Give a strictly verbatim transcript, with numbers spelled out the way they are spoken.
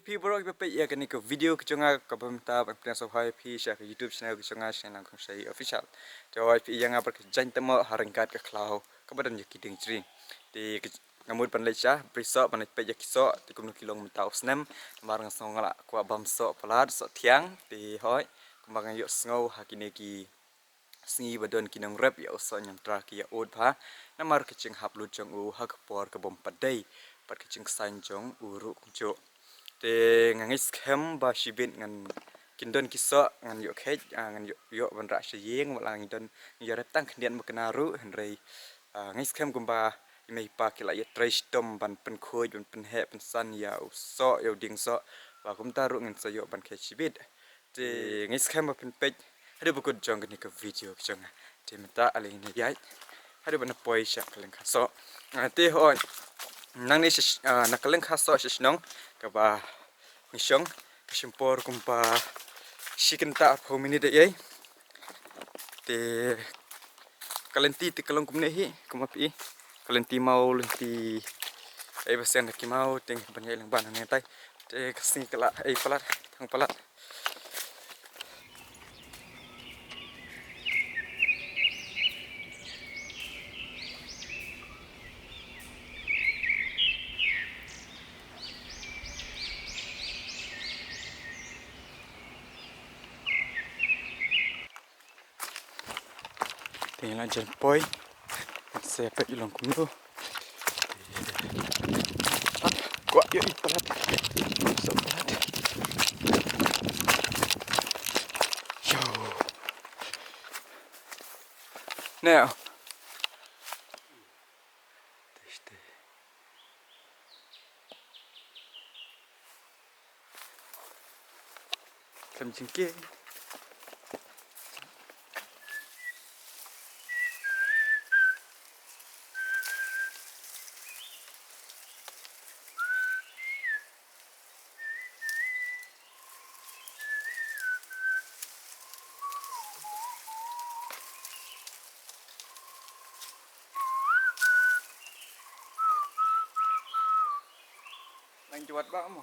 Phi baroh kiba peit ïa kane ka video ka jong nga, kaba mynta ban pdiang sngewbha ïa phi sha ka YouTube channel ka jong nga, Shngain Langkhongshaï Official. Te hoi phi ïa nga bad ka jaiñtymok ha ryngkat ka khlaw kaba don ïa ki dieng jri. Te ka, nga mut ban leit sha bri soh, ban leit peit ïa ki soh, te kumno ki long mynta u snem. Namar nga sngew nga la kwah bam soh palat, soh thiang. Te hoi, kumba nga ïohsngew ha kine ki sngi ba don ki nongrep ïa u soh ñiamtra ki ïa ud bha namar ka jinghap lut jong u ha ka por ka bym pat dei, bad ka jingsaiñ jong u ruh kumjuh. Te nga ngeit skhem ba shibit ngan, kin don ki soh ngan ïoh kheit, ah, ngan ïoh, ïoh ban rah sha ïing, wat la ngi don, ngi ïarep tang khyndiat makna ruh, hynrei, ah, ngeit skhem kumba i mei i pa ki la ïatrei shitom ban pynkhuid, ban pynheh pynsan ïa u soh, ïa u dieng soh, ba kumta ruh ngin sa ïoh ban kheit shibit. Te ngeit skhem ba phin peit haduh ba kut jong kane ka video ka jong nga. Te mynta ale ngin ïaid haduh ba na poi sha ka lyngkha soh. Ah, te hoi, nangne sha, ah, na ka lyngkha soh sha shnong kaba ngi shong, ka shim por kumba shi kynta arphew minit ïa ei. Te ka lynti te ka long kumne hi, kumba phi i. Ka lynti maw, lynti ei ba seng da ki maw, te ban ïaid lyngba nangne tai. Te ka sngi ka la ei palat, thang palat. Te ngi la jan poi. Sa peit i long kumno. Kwah ïoh i palat. Soh palat. Yo. Now. Khlem jingkieng. Nang jwat ba mo.